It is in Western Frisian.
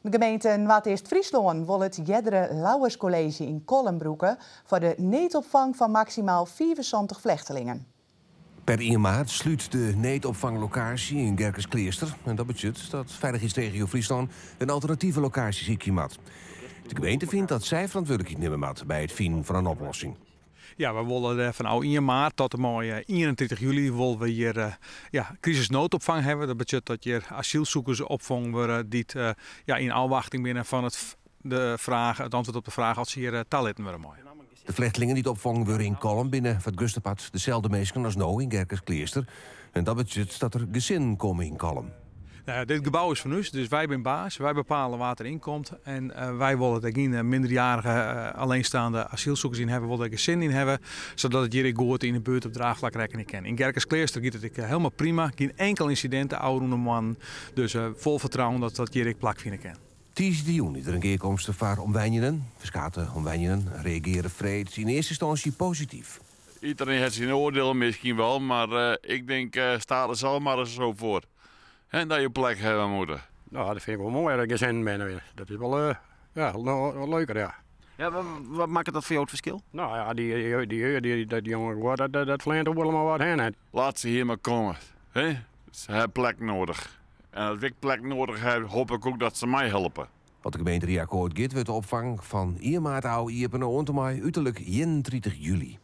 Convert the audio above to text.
De gemeente Noardeast-Fryslân wol it eardere Lauwerskolleezje yn Kollum brûke foar de needopfang fan maksimaal 75 flechtelingen. Per 1 maart slút de needopfanglokaasje yn Gerkeskleaster. En dat betsjut dat Feilichheidsregio Fryslân in alternative lokaasje sykje moat. De gemeente fynt dat sy ferantwurdlikheid nimme moat by it finen fan in oplossing. Ja, we wolle der fanôf 1 maart tot en mei 31 july wolle we hjir eh, ja, krisisnoodopfang hawwe. Dat betsjut dat hjir asylsoekers opfongen wurde dy't eh, ja, yn ôfwachting binne fan it, de fraach, it antwurd op de fraach oft se hjir eh, talitten wurde meie. De flechtlingen dy't opfongen wurde yn Kollum binne foar it grutste part deselde minsken as no yn Gerkeskleaster. En dat betsjut dat der gesinnen komme yn Kollum. Nou ja, dit gebou is fan ús, dus wy binne baas. Wy bepale wa't der yn komt. En uh, wy wolle der gjin minderjarige uh, alleenstaande asylsoekers yn hawwe, wolle der gesinnen yn hawwe, sadat it hjir ek goed yn de buert op draachflak rekkenje kin. Yn Gerkeskleaster giet it ek helemaal prima, gjin enkel ynsidint de ôfrûne moannen. Dus uh, fol fertrouwen dat dat hjir ek plakfine kin. Tiisdeitejûn is der in gearkomste foar omwenjenden. Ferskate omwenjenden reagearje freed yn earste ynstânsje posityf. Iedereen heeft zijn oordeel misschien wel, maar ik denk, sta er zelf maar eens zo voor. En dat je plek hebben moeten. Nou, dat vind ik wel mooi dat gezinnen binnen. Dat is wel, ja, wat leuker, ja. Ja, wat makket dat foar jo it ferskil? Nou ja, die, die, die, dat jonge dat, dat, dat fleant oeral mar wat hinne. Laat ze hier maar komen. Hè? Ze hebben plek nodig. En als ik plek nodig heb, hoop ik ook dat ze mij helpen. As de gemeenterie akkoart giet, wurdt de opfang fan 1 maart ôf iepene oant en mei uterlik 31 july.